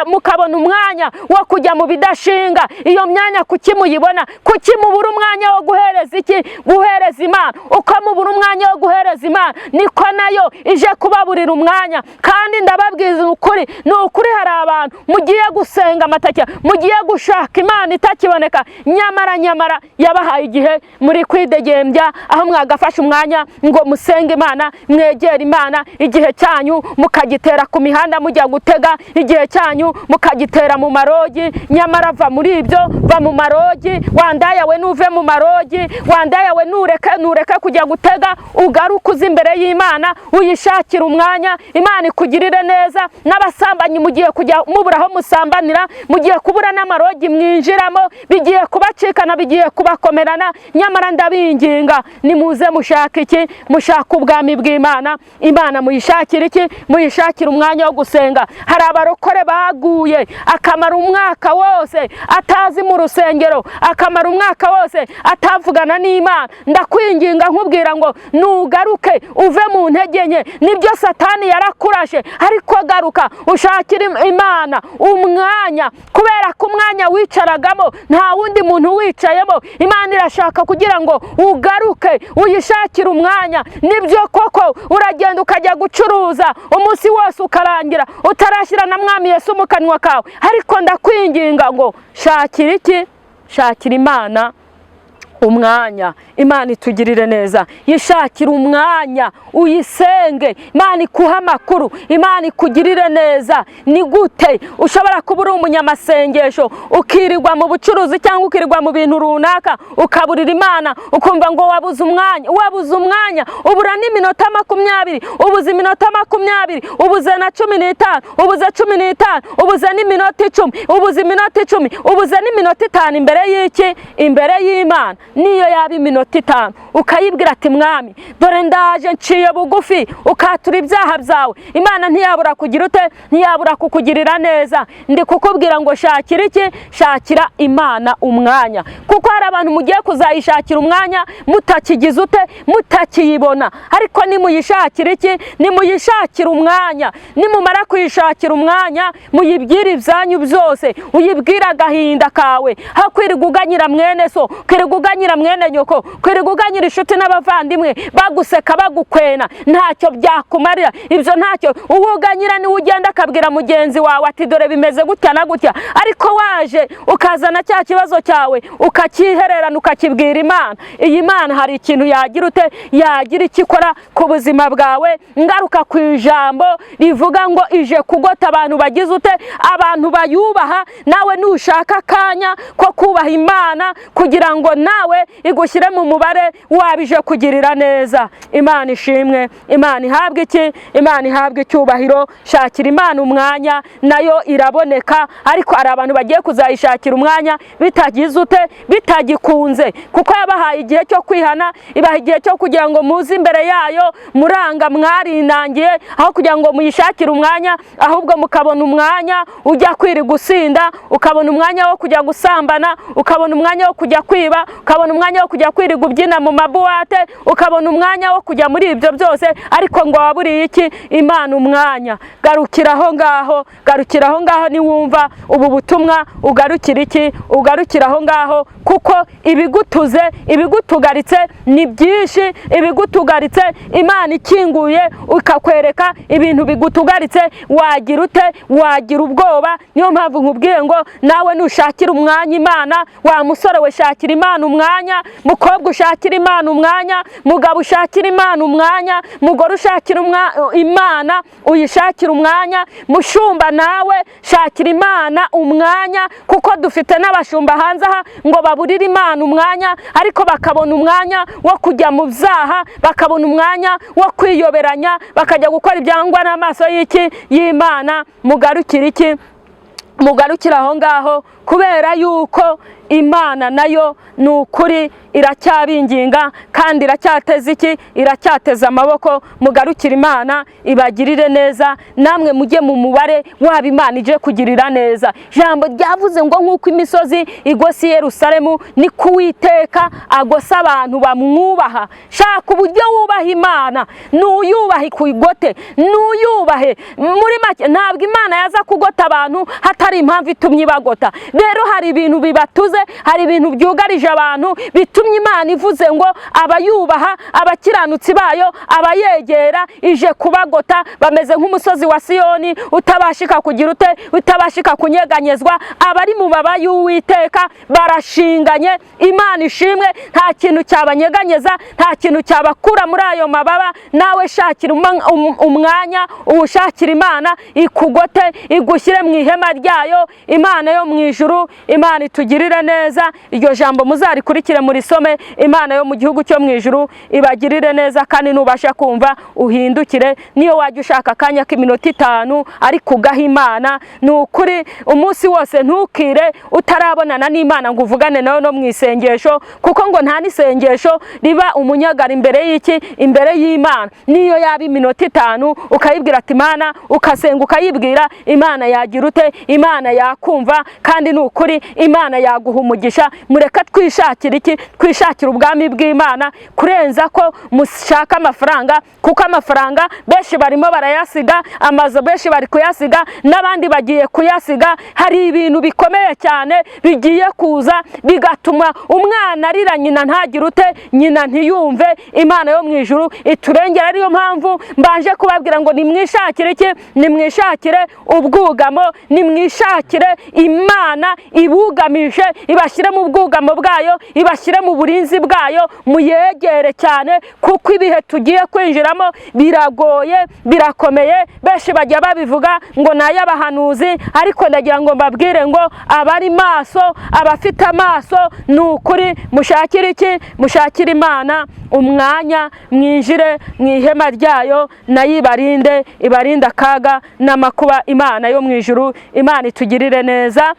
mukabona umwanya wo kujya mu bidashinga? Iyo myanya kuki muyibona? Kuki mubura umwanya wo guhereza iki? Guhereza Imana. Uko mubura umwanya wo guhereza Imana, niko nayo ije kubaburira umwanya. Kandi ndababwiza ukuri, ni ukuri, hari abantu mugiye gusenga amatake, mugiye gushaka Imana itakiboneka, nyamara nyamara yabahaye igihe muri kwidegembya, aho mwagafashe umwanya ngo musenge Imana, mwegere Imana. Igihe cyanyu mukagitera ku mihanda mujya gutega, igihe cyanyu mukagitera mu marogi. Nyamara va muri ibyo, va mu marogi. Wandaya we, nuve mu marogi. Wandaya we, nureke, nureke kujya gutega, ugaruke uze imbere y'Imana, uyishakire umwanya, Imana ikugirire neza. N'abasambanyi mugiye kujya mubura aho musambanira, mugiye kubura n'amarogi mwinjiramo, bigiye kubacikana, bigiye kubakomerana. Nyamara ndabinginga, nimuze mushaka iki? Mushaka ubwami bw'Imana. Imana muyishakire iki? Muyishakire umwanya wo gusenga. Hari abarokore baguye, akamara umwaka wose atazi mu rusengero, akamara umwaka wose atavugana n'Imana. Ndakwinginga nkubwira ngo nugaruke uve mu ntege nke. Nibyo, Satani yarakurashe, ariko garuka ushakire Imana umwanya, kubera ko umwanya wicaragamo nta wundi muntu wicayemo. Imana irashaka kugira ngo ugaruke uyishakire umwanya. Nibyo koko, uragenda ukajya gucuruza, umunsi wose ukarangira utarashyira na Mwami Yesu mu kanwa kawe, ariko ndakwinginga ngo shakira iki? Shakira Imana umwanya. Imana itugirire neza. Yishakira umwanya uyisenge, Imana ikuha amakuru, Imana ikugirire neza. Ni gute ushobora kuba uri umunyamasengesho, ukirirwa mu bucuruzi cyangwa ukirirwa mu bintu runaka, ukaburira Imana, ukumva ngo wabuze umwanya? Wabuze umwanya, ubura n'iminota 20, ubuze iminota 20, ubuze na 15, ubuze 15, ubuze n'iminota 10, ubuze iminota 10, ubuze n'iminota 5 imbere y'iki? Imbere y'Imana. Niyo yaba iminota 5, ukayibwira ati: "Mwami, dore ndaje, nciye bugufi," ukatura ibyaha byawe, Imana ntiyabura kugira ute? Ntiyabura kukugirira neza. Ndi kukubwira ngo shakira iki? Shakira Imana umwanya, kuko hari abantu mugiye kuzayishakira umwanya mutakigize ute? Mutakiyibona. Ariko nimuyishakira iki? Nimuyishakira umwanya. Nimumara kuyishakira umwanya, muyibwire ibyanyu byose, uyibwire agahinda kawe, aho kwirirwa uganyira mwene so, kwirirwa uganyira mwene nyoko, kwirirwa uganyira inshuti n'abavandimwe, baguseka, bagukwena. Ntacyo byakumarira ibyo, ntacyo. Uwo uganyira niwe ugenda akabwira mugenzi wawe ati: "Dore bimeze gutya na gutya." Ariko waje ukazana cya kibazo cyawe, ukakihererana, ukakibwira Imana, iyi Mana hari ikintu yagira ute? Yagira icyo ikora ku buzima bwawe. Ngaruka ku ijambo rivuga ngo ije kugota abantu bagize ute? Abantu bayubaha. Nawe nushaka akanya ko kubaha Imana kugira ngo nawe igushyire mu mubare wabije kugirira neza. Imana ishimwe, Imana ihabwe iki? Imana ihabwe icyubahiro. Shakira Imana umwanya, nayo iraboneka. Ariko hari abantu bagiye kuzayishakira umwanya bitagize ute? Bitagikunze, kuko yabahaye igihe cyo kwihana, ibaha igihe cyo kugira ngo muze imbere yayo, muranga, mwarinangiye. Aho kugira ngo muyishakire umwanya, ahubwo mukabona umwanya ujya kwirirwa usinda, ukabona umwanya wo kujya gusambana, ukabona umwanya wo kujya kwiba, ukabona umwanya wo kujya kwirirwa ubyina mu mabuwate, ukabona umwanya wo kujya muri ibyo byose, ariko ngo waburiye iki? Imana umwanya. Garukira aho ngaho, garukira aho ngaho. Niwumva ubu butumwa, ugarukira iki? Ugarukira aho ngaho, kuko ibigutuze, ibigutugaritse ni byinshi. Ibigutugaritse, Imana ikinguye ukakwereka ibintu bigutugaritse, wagira ute? Wagira ubwoba. Niyo mpamvu nkubwiye ngo nawe nushakira umwanya Imana. Wa musore we, shakira Imana umwanya. umwanya, mukobwa ushakira Imana umwanya, mugabo ushakira Imana umwanya, mugore ushakira Imana uyishakira umwanya, mushumba nawe shakira Imana umwanya, kuko dufite n'abashumba hanze aha ngo baburire Imana umwanya, ariko bakabona umwanya wo kujya mu byaha, bakabona umwanya wo kwiyoberanya, bakajya gukora ibyangwa n'amaso y'iki y'Imana. Mugarukire iki? Mugarukire aho ngaho, kubera yuko Imana nayo ni ukuri iracyabinginga kandi iracyateza iki? Iracyateza amaboko. Mugarukire Imana ibagirire neza, namwe mujye mu mubare waba Imana ije kugirira neza. Ijambo ryavuze ngo nk'uko imisozi igose i Yerusalemu, niko Uwiteka agose abantu bamwubaha. Shaka uburyo wubaha Imana, nuyubahe ikugote, nuyubahe. Muri make ntabwo Imana yaza kugota abantu hatari impamvu itumye ibagota. Rero hari ibintu bibatuze, hari ibintu byugarije abantu bitumye Imana ivuze ngo abayubaha, abakiranutsi bayo, abayegera, ije kubagota. Bameze nk'umusozi wa Siyoni utabashika kugira ute? Utabashika kunyeganyezwa. Abari mu mababa y'Uwiteka barashinganye. Imana ishimwe, nta kintu cyabanyeganyeza, nta kintu cyabakura muri ayo mababa. Nawe shakira umwanya, uwushakira Imana ikugote, igushyire mu ihema ryayo. Imana yo mu ijuru, Imana itugirire neza. Iryo jambo muzarikurikire murisome. Imana yo mu gihugu cyo mu ijuru ibagirire neza, kandi nubasha kumva uhindukire. Niyo wajya ushaka akanya k'iminota 5 ariko ugaha Imana, ni ukuri umunsi wose ntukire utarabonana n'Imana ngo uvugane nayo no mu isengesho, kuko ngo nta n'isengesho riba umunyagara imbere y'iki? Imbere y'Imana. Niyo yaba iminota 5 ukayibwira ati Imana, ukasenga ukayibwira, Imana yagira ute? Imana yakumva, kandi ni ukuri Imana yaguha umugisha. Mureke twishakire iki? Twishakire ubwami bw'Imana kurenza ko mushaka amafaranga, kuko amafaranga benshi barimo barayasiga, amazu benshi bari kuyasiga, n'abandi bagiye kuyasiga. Hari ibintu bikomeye cyane bigiye kuza bigatuma umwana arira nyina ntagire ute? Nyina ntiyumve. Imana yo mu ijuru iturengera. Ariyo mpamvu mbanje kubabwira ngo nimwishakire iki? Nimwishakire ubwugamo, nimwishakire Imana ibugamije, ibashyire mu bwugamo bwayo, ibashyire mu burinzi bwayo, muyegere cyane, kuko ibihe tugiye kwinjiramo biragoye, birakomeye. Benshi bajya babivuga ngo ni ay'abahanuzi, ariko ndagira ngo mbabwire ngo abari maso, abafite amaso, ni ukuri mushakire iki? Mushakire Imana umwanya, mwinjire mu ihema ryayo, nayo ibarinde, ibarinde akaga n'amakuba. Imana yo mu ijuru, Imana itugirire neza.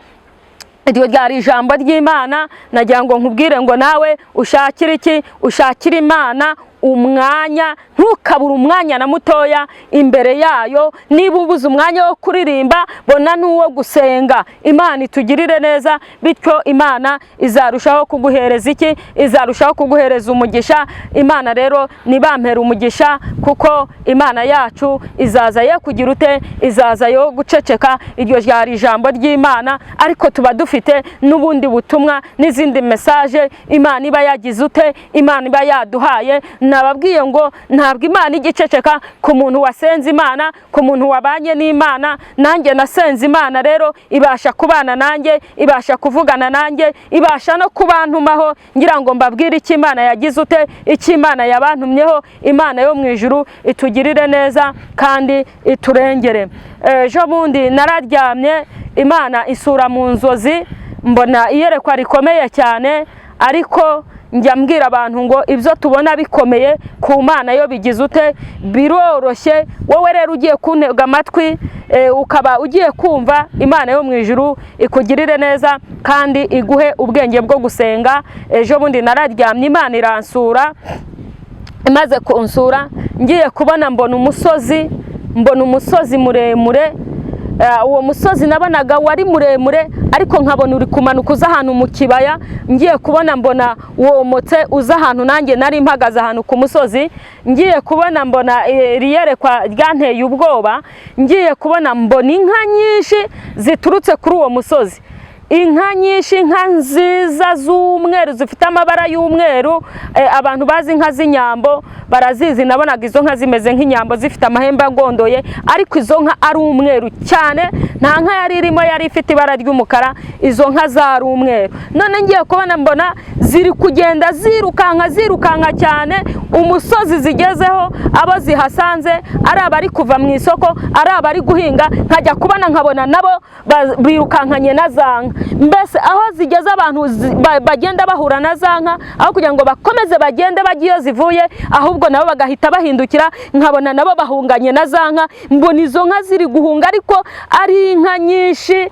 Iryo ryari ijambo ry'Imana. Nagira ngo nkubwire ngo nawe ushakire iki? Ushakire Imana umwanya, ntukabure umwanya na mutoya imbere yayo. Niba ubuze umwanya wo kuririmba, bona n'uwo gusenga. Imana itugirire neza, bityo Imana izarushaho kuguhereza iki? Izarushaho kuguhereza umugisha. Imana rero nibampera umugisha, kuko Imana yacu izaza ye kugira ute? Izaza yo guceceka. Iryo ryari ijambo ry'Imana, ariko tuba dufite n'ubundi butumwa n'izindi message Imana iba yagize ute? Imana iba yaduhaye. Nababwiye ngo ntabwo Imana igiceceka ku muntu wasenze Imana, ku muntu wabanye n'Imana. Nanjye nasenze Imana, rero ibasha kubana nanjye, ibasha kuvugana nanjye, ibasha no kubantumaho ngira ngo mbabwire icyo Imana yagize ute, icyo Imana yabantumyeho. Imana yo mu ijuru itugirire neza kandi iturengere. Ejo bundi nararyamye, Imana isura mu nzozi, mbona iyerekwa rikomeye cyane. Ariko njya mbwira abantu ngo ibyo tubona bikomeye ku Mana yo bigize ute? Biroroshye. Wowe rero ugiye kuntega amatwi, ukaba ugiye kumva, Imana yo mu ijuru ikugirire neza kandi iguhe ubwenge bwo gusenga. Ejo bundi nararyamye, Imana iransura. Imaze kunsura, ngiye kubona mbona umusozi, mbona umusozi muremure. Uwo musozi nabonaga wari muremure, ariko nkabona uri kumanuka uza ahantu mu kibaya. Ngiye kubona mbona womotse uza ahantu nanjye nari mpagaze, ahantu ku musozi. Ngiye kubona mbona iriyerekwa ryanteye ubwoba. Ngiye kubona mbona inka nyinshi ziturutse kuri uwo musozi. Inka nyinshi, inka nziza z'umweru zifite amabara y'umweru. Abantu bazi inka z'inyambo barazizi. Nabonaga izo nka zimeze nk'inyambo, zifite amahembe agondoye, ariko izo nka ari umweru cyane. Nta nka yari irimo yari ifite ibara ry'umukara, izo nka zari umweru. None ngiye kubona mbona ziri kugenda zirukanka, zirukanka cyane. Umusozi zigezeho, abo zihasanze, ari abari kuva mu isoko, ari abari guhinga, nkajya kubona nkabona nabo birukankanye na za nka. Mbese aho zigeze abantu bagenda bahura na za nka, aho kugira ngo bakomeze bagende bajye iyo zivuye, ahubwo nabo bagahita bahindukira, nkabona nabo bahunganye na za nka. Mbona izo nka ziri guhunga, ariko ari inka nyinshi,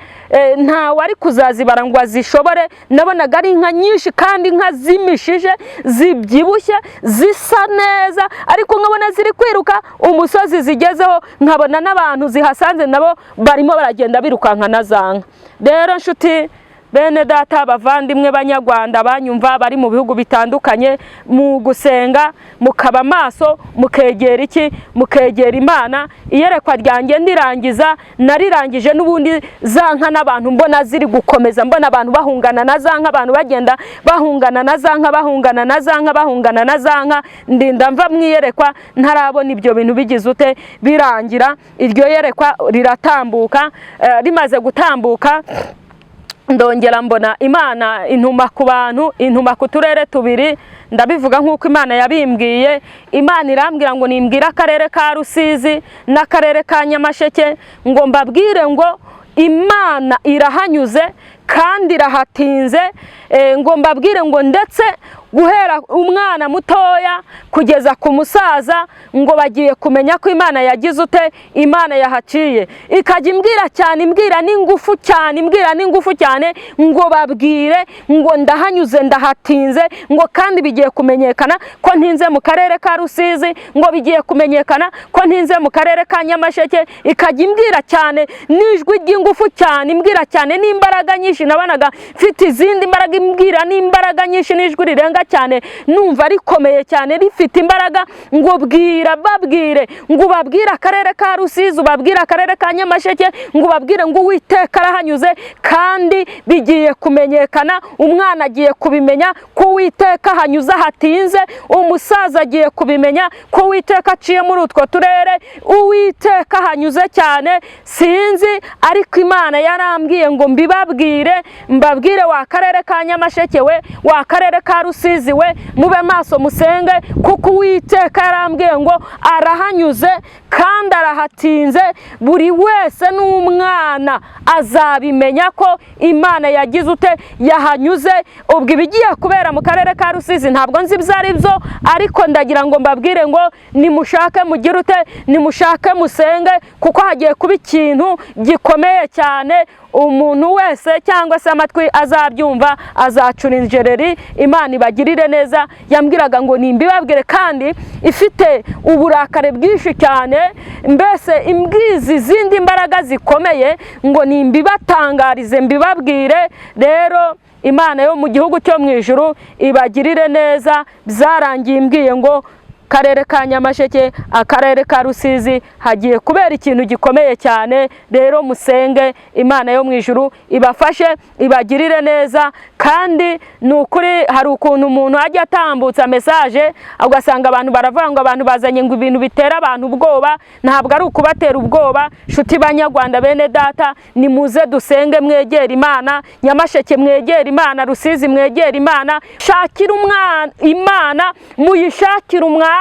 ntawe ari kuzazibara ngo azishobore. Nabonaga ari inka nyinshi kandi inka zimishije, zibyibushye, zisa neza, ariko nkabona ziri kwiruka. Umusozi zigezeho, nkabona n'abantu zihasanze nabo barimo baragenda birukanka na za nka. Rero nshuti bene data, bavandimwe, banyarwanda banyumva bari mu bihugu bitandukanye, mu gusenga mukaba amaso, mukegera iki? Mukegera Imana. Iyerekwa ryanjye ndirangiza, narirangije n'ubundi za nka n'abantu mbona ziri gukomeza, mbona abantu bahungana na za nka, abantu bagenda bahungana na za nka, bahungana na za nka, bahungana na za nka. Ndinda mva mu iyerekwa ntarabona ibyo bintu bigize ute? Birangira. Iryo yerekwa riratambuka. Rimaze gutambuka, ndongera mbona Imana intuma ku bantu, intuma ku turere tubiri. Ndabivuga nk'uko Imana yabimbwiye. Imana irambwira ngo nimbwire akarere ka Rusizi n'akarere ka Nyamasheke, ngo mbabwire ngo Imana irahanyuze kandi irahatinze. Ngo mbabwire ngo ndetse guhera umwana mutoya kugeza ku musaza, ngo bagiye kumenya ko Imana yagize ute? Imana yahaciye. Ikajya imbwira cyane, imbwira n'ingufu cyane, imbwira n'ingufu cyane ngo babwire ngo ndahanyuze, ndahatinze, ngo kandi bigiye kumenyekana ko ntinze mu karere ka Rusizi, ngo bigiye kumenyekana ko ntinze mu karere ka Nyamasheke. Ikajya imbwira cyane n'ijwi ry'ingufu cyane, imbwira cyane n'imbaraga nyinshi. Nabonaga mfite izindi mbaraga, imbwira n'imbaraga nyinshi n'ijwi rirenga cyane, numva rikomeye cyane, rifite imbaraga, ngo bwira, babwire, ngo ubabwire akarere ka Rusizi, ubabwire akarere ka Nyamasheke, ngo ubabwire ngo Uwiteka arahanyuze kandi bigiye kumenyekana. Umwana agiye kubimenya ko Uwiteka ahanyuze hatinze, umusaza agiye kubimenya ko Uwiteka aciye muri utwo turere, Uwiteka ahanyuze cyane. Sinzi, ariko Imana yarambwiye ngo mbibabwire, mbabwire wa karere ka Nyamasheke we, wa karere ka Rusizi we, mube maso musenge, kuko Uwiteka yarambwiye ngo arahanyuze kandi arahatinze. Buri wese n'umwana azabimenya ko Imana yagize ute? Yahanyuze. Ubwo ibigiye kubera mu karere ka Rusizi ntabwo nzi ibyo ari byo, ariko ndagira ngo mbabwire ngo nimushake mugire ute? Nimushake musenge, kuko hagiye kuba ikintu gikomeye cyane. Umuntu wese cyangwa se amatwi azabyumva azacura injereri. Imana ibagirire neza. Yambwiraga ngo nimbibabwire kandi ifite uburakari bwinshi cyane, mbese imbwizi izindi mbaraga zikomeye, ngo nimbibatangarize, mbibabwire. Rero Imana yo mu gihugu cyo mu ijuru ibagirire neza. Byarangiye imbwiye ngo karere ka Nyamasheke, akarere ka Rusizi, hagiye kubera ikintu gikomeye cyane. Rero musenge, Imana yo mu ijuru ibafashe, ibagirire neza. Kandi ni ukuri, hari ukuntu umuntu ajya atambutsa message, ugasanga abantu baravuga ngo abantu bazanye ngo ibintu bitera abantu ubwoba. Ntabwo ari ukubatera ubwoba. Nshuti banyarwanda, bene data, nimuze dusenge, mwegere Imana. Nyamasheke mwegere Imana, Rusizi mwegere Imana, shakira umwana Imana, muyishakire umwanya.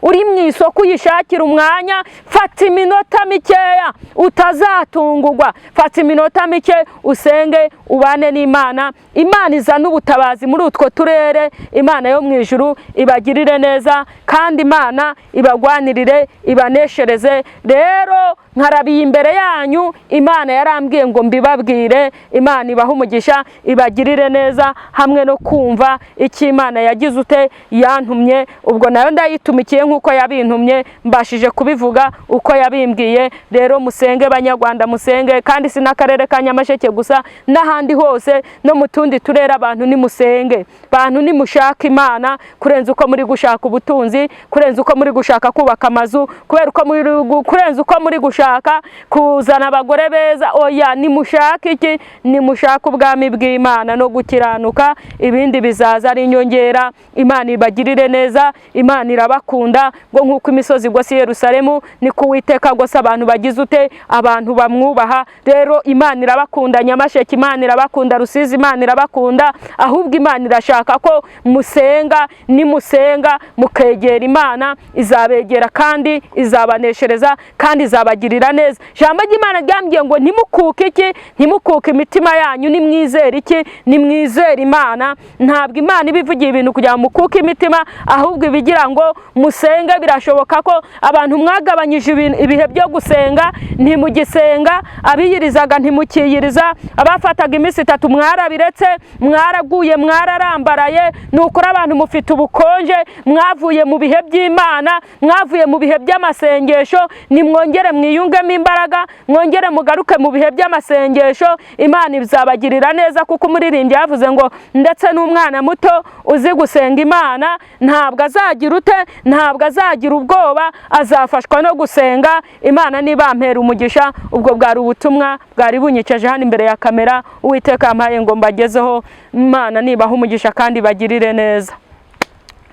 Uri mu isoko uyishakire umwanya, fata iminota mikeya utazatungurwa, fata iminota mike usenge, ubane n'Imana. Imana izana ubutabazi muri utwo turere. Imana yo mu ijuru ibagirire neza kandi Imana ibagwanirire, ibaneshereze. Rero nkarabiye imbere yanyu, Imana yarambwiye ngo mbibabwire. Imana ibahe umugisha, ibagirire neza, hamwe no kumva icyo Imana yagize ute? Yantumye. Ubwo nayo ndayitumikiye nk'uko yabintumye, mbashije kubivuga uko yabimbwiye. Rero musenge banyarwanda, musenge. Kandi si n'akarere ka Nyamasheke gusa, n'ahandi hose no mu tundi turere, abantu nimusenge, bantu nimushaka Imana kurenza uko muri gushaka ubutunzi. ubutunzi, kurenza uko muri gushaka kubaka amazu, kubera uko muri kurenza uko muri gushaka kuzana abagore beza. Oya, nimushake iki? Nimushake ubwami bw'Imana no gukiranuka, ibindi bizaza ari inyongera. Imana ibagirire neza, Imana irabakunda. Ngo nk'uko imisozi igose i Yerusalemu, niko Uwiteka agose abantu bagize ute? Abantu bamwubaha. Rero Imana irabakunda Nyamasheke, Imana irabakunda Rusizi, Imana irabakunda. Ahubwo Imana irashaka ko musenga. Nimusenga mukegera Imana, izabegera kandi izabaneshereza kandi izabagirira neza. Ijambo ry'Imana ryambwiye ngo ntimukuke iki? Ntimukuke imitima yanyu. Nimwizere iki? Nimwizere Imana. Ntabwo Imana iba ivugiye ibintu kugira ngo mukuke imitima, ahubwo ibigira ngo musenge. Birashoboka ko abantu mwagabanyije ibihe byo gusenga, ntimugisenga. Abiyirizaga ntimukiyiriza, abafataga iminsi 3 mwarabiretse, mwaraguye, mwararambaraye. Ni ukuri abantu mufite ubukonje, mwavuye mu bihe by'Imana, mwavuye mu bihe by'amasengesho. Nimwongere mwiyungemo imbaraga, mwongere mugaruke mu bihe by'amasengesho, Imana izabagirira neza. Kuko umuririmbyi yavuze ngo ndetse n'umwana muto uzi gusenga Imana ntabwo azagira ute? Ntabwo azagira ubwoba, azafashwa no gusenga. Imana nibampera umugisha. Ubwo bwari ubutumwa bwari bunyicaje hano imbere ya kamera, Uwiteka yampaye ngo mbagezeho. Imana nibaha umugisha kandi bagirire neza.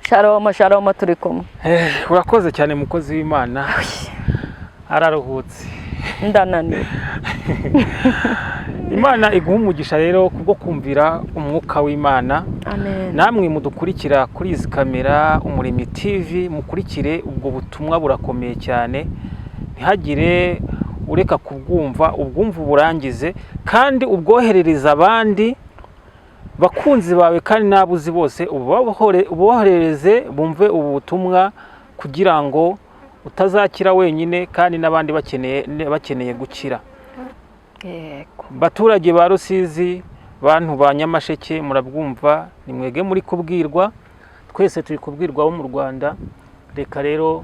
Shalom, shalom, turi kumwe. Urakoze cyane mukozi w'Imana, araruhutse. Ndananiwe. Imana iguha umugisha rero kubwo kumvira umwuka w'Imana. Amen. Namwe mudukurikira kuri izi kamera Umuremyi TV, mukurikire ubwo butumwa, burakomeye cyane. Ntihagire ureka kubwumva, ubwumva uburangize kandi ubwoherereza abandi bakunzi bawe kandi n'abo uzi bose, uboherereze bumve ubu butumwa kugira ngo utazakira wenyine kandi n'abandi bakeneye gukira. Yego. Baturage ba Rusizi, bantu ba Nyamasheke, murabwumva, ni mwege muri kubwirwa, twese turi kubwirwa bo mu Rwanda. Reka rero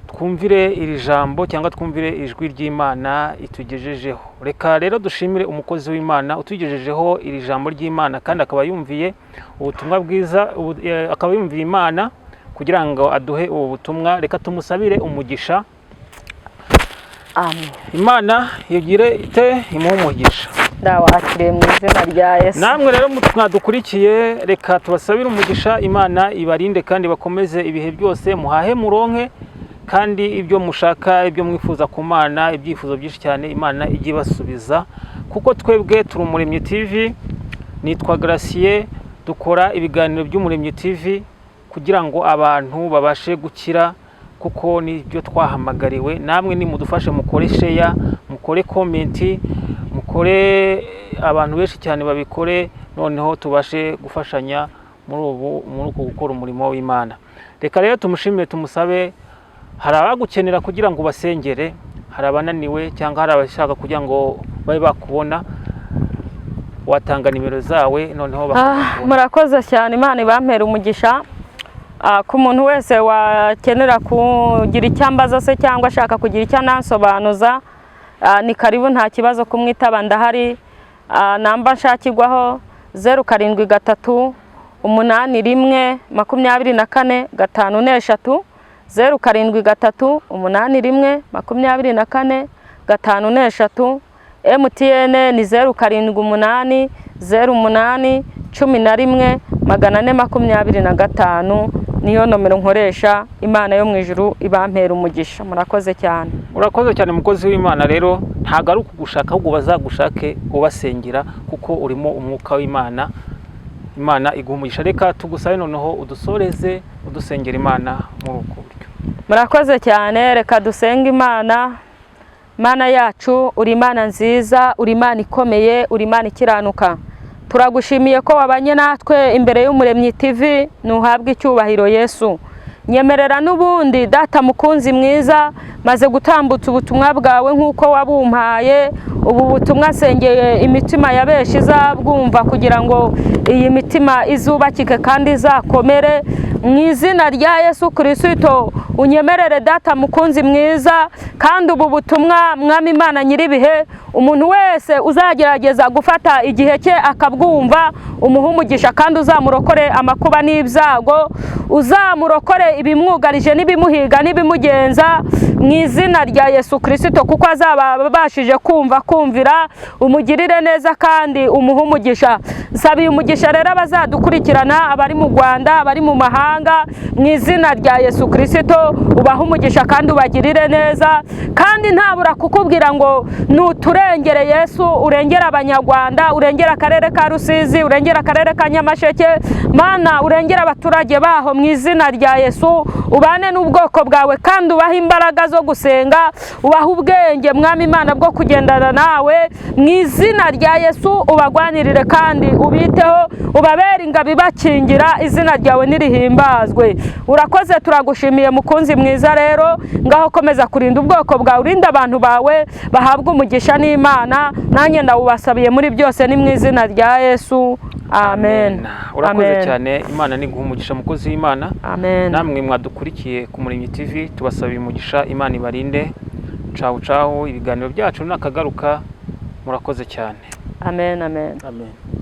twumvire iri jambo cyangwa twumvire ijwi ry'Imana itugejejeho. Reka rero dushimire umukozi w'Imana utugejejeho iri jambo ry'Imana kandi akaba yumviye ubutumwa bwiza, akaba yumviye Imana kugira ngo aduhe ubu butumwa. Reka tumusabire umugisha. Amen. Imana igire ite? Imuhe umugisha. Ndawakiriye mu izina rya Yesu. Namwe rero mwadukurikiye, reka tubasabire umugisha. Imana ibarinde kandi bakomeze ibihe byose, muhahe muronke, kandi ibyo mushaka, ibyo mwifuza ku Mana, ibyifuzo byinshi cyane, Imana ijye ibasubiza. Kuko twebwe turi Umuremyi TV, nitwa Gratien, dukora ibiganiro by'Umuremyi TV kugira ngo abantu babashe gukira, kuko nibyo twahamagariwe. Namwe nimudufashe mukore share, mukore comment, mukore abantu benshi cyane babikore, noneho tubashe gufashanya muri uku gukora umurimo w'Imana. Reka rero tumushimire, tumusabe. Hari abagukenera kugira ngo ubasengere, hari abananiwe cyangwa hari abashaka kugira ngo babe bakubona, watanga nimero zawe noneho bakakubona. Murakoze cyane, Imana ibampera umugisha. Ku muntu wese wakenera kugira icyo ambaza se cyangwa ashaka kugira icyo anansobanuza, ni karibu, nta kibazo kumwitaba, ndahari. Namba nshakirwaho 073 81 24 53, 073 81 24 53. MTN ni 078 08 11 425, niyo nomero nkoresha. Imana yo mu ijuru ibampera umugisha. Murakoze cyane. Urakoze cyane mukozi w'Imana. Rero ntabwo ari ukugushaka, ahubwo bazagushake ubasengera, kuko urimo umwuka w'Imana. Imana iguha umugisha. Reka tugusabe noneho udusoreze udusengera Imana muri ubwo buryo. Murakoze cyane. Reka dusenge Imana. Mana yacu, uri Imana nziza, uri Imana ikomeye, uri Imana ikiranuka. Turagushimiye ko wabanye natwe imbere y'Umuremyi TV, ntuhabwe icyubahiro Yesu. Nyemerera n'ubundi Data mukunzi mwiza, maze gutambutsa ubutumwa bwawe nk'uko wabumpaye. Ubu butumwa nsengeye imitima ya benshi izabwumva kugira ngo iyi mitima izubakike kandi izakomere. Mu izina rya Yesu Kirisito, unyemerere Data mukunzi mwiza, kandi ubu butumwa, Mwami Imana nyir'ibihe, umuntu wese uzagerageza gufata igihe cye akabwumva, umuhe umugisha, kandi uzamurokore amakuba n'ibyago, uzamurokore ibimwugarije n'ibimuhiga n'ibimugenza, mu izina rya Yesu Kirisito, kuko azaba abashije kumva, kumvira. Umugirire neza kandi umuhe umugisha. Nsabiye umugisha rero abazadukurikirana, abari mu Rwanda, abari mu mahanga, mu izina rya Yesu Kirisito, ubahe umugisha kandi ubagirire neza. Kandi ntabura kukubwira ngo nuturengere Yesu, urengere Abanyarwanda, urengere akarere ka Rusizi, urengere akarere ka Nyamasheke, Mana, urengere abaturage baho, mu izina rya Yesu. Ubane n'ubwoko bwawe kandi ubahe imbaraga zo gusenga, ubahe ubwenge, Mwami Imana, bwo kugendana nawe, mu izina rya Yesu. Ubagwanirire kandi ubiteho, ubabere ingabo ibakingira, izina ryawe nirihimbazwe. Urakoze, turagushimiye mukunzi mwiza. Rero ngaho komeza kurinda ubwoko bwawe, urinde abantu bawe, bahabwe umugisha n'Imana. Nanjye ndawubasabiye muri byose, ni mu izina rya Yesu, amen. Urakoze Amen. cyane. Imana niguha umugisha, mukozi w'Imana. Amen. Namwe mwadukurikiye ku Muremyi TV, tubasabiye umugisha, Imana ibarinde. Cawu cawu, ibiganiro byacu nakagaruka. Murakoze cyane. Amen, amen. Amen.